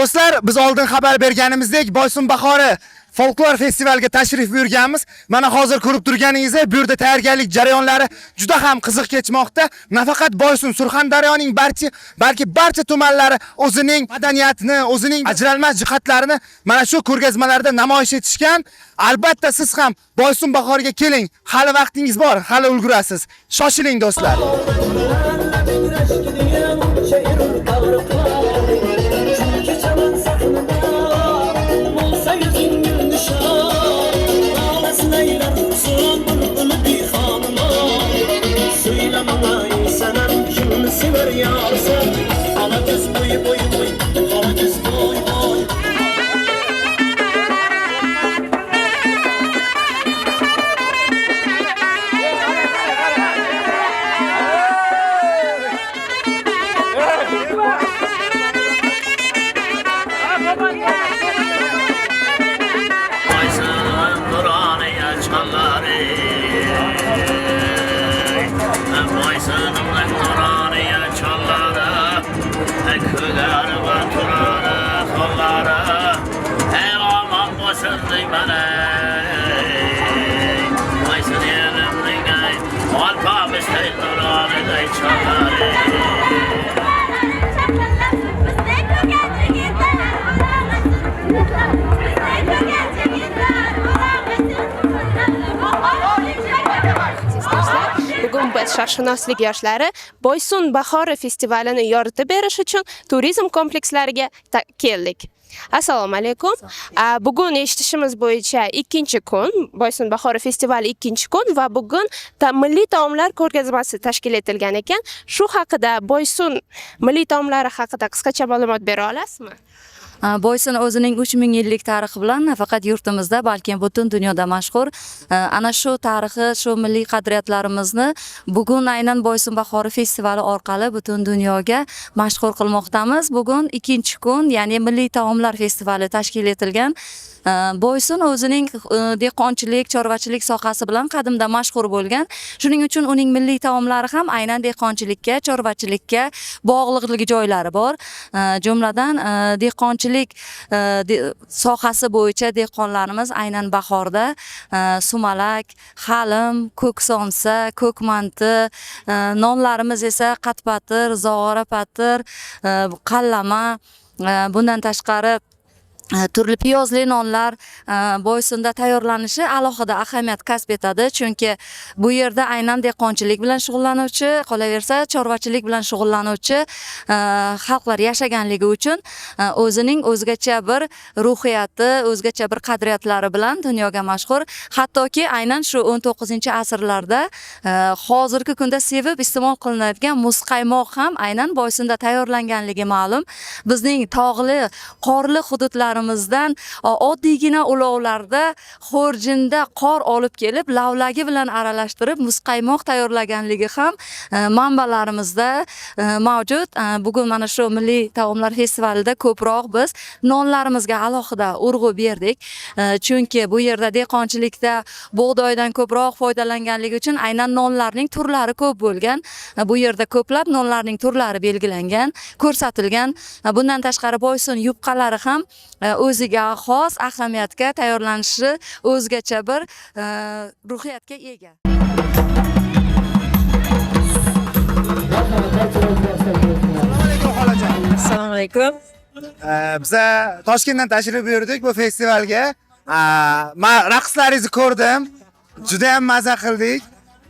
Do'stlar, biz oldin xabar berganimizdek, Boysun bahori folklor festivaliga tashrif buyurganmiz. Mana hozir ko'rib turganingizdek, bu yerda tayyorgarlik jarayonlari juda ham qiziq kechmoqda. Nafaqat Boysun, Surxondaryoning barcha, balki barcha tumanlari o'zining madaniyatini, o'zining ajralmas jihatlarini mana shu ko'rgazmalarda namoyish etishgan. Albatta siz ham Boysun bahoriga keling. Hali vaqtingiz bor, hali ulgurasiz. Shoshiling do'stlar. Bo'lsa yuzingni nishon, Lolasin aylar huzun, bulbuli bexonimon. So'yla manga ey sanam, kimni sevar yorsan? Ola ko'z bo'y bo'y bo'y, qora ko'z bo'y bo'y. Boysun'un Kur'an'ı çalları. Boysun'un Kur'an'ı çalları. Küler ve turarı kolları. Ey aman boysun bana. Boysun yerimnin ey. Alpamış ey Kur'an'ı çalları. Aziz do'stlar, bugun biz sharqshunoslik yoshlari Boysun bahori festivalini yoritib berish uchun turizm komplekslariga keldik. Assalomu alaykum. Bugun eshitishimiz bo'yicha ikkinchi kun, Boysun bahori festivali ikkinchi kun va bugun milliy taomlar ko'rgazmasi tashkil etilgan ekan. Shu haqida, Boysun milliy taomlari haqida qisqacha ma'lumot bera olasizmi? Boysun o'zining 3000 yillik tarixi bilan nafaqat yurtimizda, balki butun dunyoda mashhur. Ana shu tarixi, shu milliy qadriyatlarimizni bugun aynan Boysun bahori festivali orqali butun dunyoga mashhur qilmoqdamiz. Bugun ikkinchi kun, ya'ni milliy taomlar festivali tashkil etilgan. Boysun o'zining dehqonchilik, chorvachilik sohasi bilan qadimda mashhur bo'lgan. Shuning uchun uning milliy taomlari ham aynan dehqonchilikka, chorvachilikka bog'liqligi joylari bor. Jumladan dehqonchilik sohasi bo'yicha dehqonlarimiz aynan bahorda sumalak, halim, ko'k somsa, ko'k manti, nonlarimiz esa qatpatir, zog'ora patir, qallama, bundan tashqari turli piyozli nonlar Boysunda tayyorlanishi alohida ahamiyat kasb etadi, chunki bu yerda aynan dehqonchilik bilan shug'ullanuvchi, qolaversa chorvachilik bilan shug'ullanuvchi xalqlar yashaganligi uchun o'zining o'zgacha bir ruhiyati, o'zgacha bir qadriyatlari bilan dunyoga mashhur. Hattoki aynan shu 19-asrlarda hozirgi kunda sevib iste'mol qilinadigan muzqaymoq ham aynan Boysunda tayyorlanganligi ma'lum. Bizning tog'li, qorli hududlarimizdan oddiygina ulovlarda, xurjinda qor olib kelib, lavlagi bilan aralashtirib muzqaymoq tayyorlaganligi ham manbalarimizda mavjud. Bugun mana shu milliy taomlar festivalida ko'proq biz nonlarimizga alohida urg'u berdik. Chunki bu yerda dehqonchilikda bug'doydan ko'proq foydalanganligi uchun aynan nonlarning turlari ko'p bo'lgan. Bu yerda ko'plab nonlarning turlari belgilangan, ko'rsatilgan. Bundan tashqari Boysun yupqalari ham o'ziga xos ahamiyatga tayyorlanishi o'zgacha bir ruhiyatga ega. Assalomu alaykum xolajon. Assalomu alaykum. Biza Toshkentdan tashrif buyurdik bu festivalga. Men raqslaringizni ko'rdim. Juda ham maza qildik.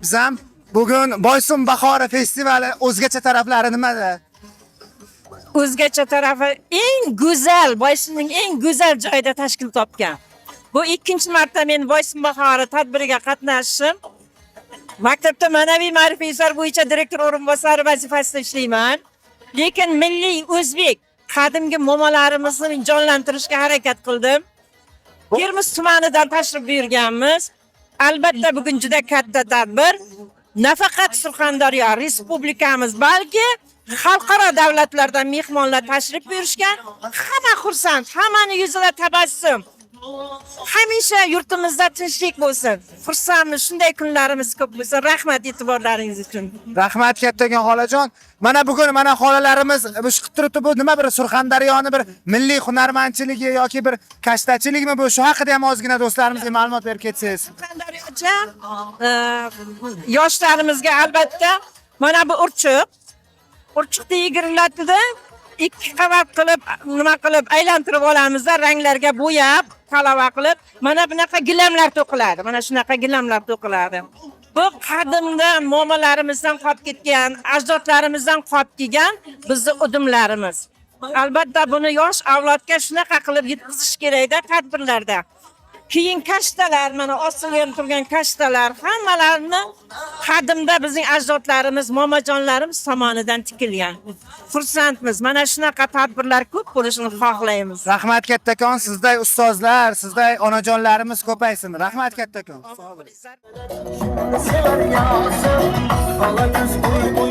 Biz ham bugun Boysun bahori festivali o'zgacha taraflari nimada? O'zgacha tarafi eng go'zal, Boysunning eng go'zal joyida tashkil topgan. Bu ikkinchi marta men Boysun bahori tadbiriga qatnashishim. Maktabda ma'naviy ma'rifiy ishlar bo'yicha direktor o'rinbosari vazifasida ishlayman. Lekin milliy o'zbek qadimgi momolarimizni jonlantirishga harakat qildim. Termiz tumanidan tashrif buyurganmiz. Albatta bugun juda katta tadbir. Nafaqat Surxondaryo respublikamiz, balki xalqaro davlatlardan mehmonlar tashrif buyurishgan. Hamma xursand, hammani yuzida tabassum. Hamisha yurtimizda tinchlik bo'lsin. Xursandmiz, shunday kunlarimiz ko'p bo'lsin. Rahmat e'tiborlaringiz uchun. Rahmat kattakon xolajon. Mana bugun mana xolalarimiz bu chiqib turibdi, bu nima, bir Surxondaryoni bir milliy hunarmandchiligi yoki bir kashtachilikmi bu? Shu haqida ham ozgina do'stlarimizga ma'lumot berib ketsangiz. Surxondaryocha yoshlarimizga albatta mana bu urchuq. Urchuqni yigirilatida ikki qavat qilib, nima qilib aylantirib olamizda, ranglarga bo'yab, kalava qilib, mana bunaqa gilamlar to'qiladi. Mana shunaqa gilamlar to'qiladi. Bu qadimdan momalarimizdan qolib ketgan, ajdodlarimizdan qolib kelgan bizni udumlarimiz. Albatta buni yosh avlodga shunaqa qilib yetkazish kerakda tadbirlarda. Keyin kashtalar, mana osilgan turgan kashtalar hammalarini qadimda bizning ajdodlarimiz, momajonlarimiz tomonidan tikilgan. Xursandmiz. Mana shunaqa tadbirlar ko'p bo'lishini xohlaymiz. Rahmat kattakon, sizday ustozlar, sizday onajonlarimiz ko'paysin. Rahmat kattakon. Sever yasın, ala göz boy.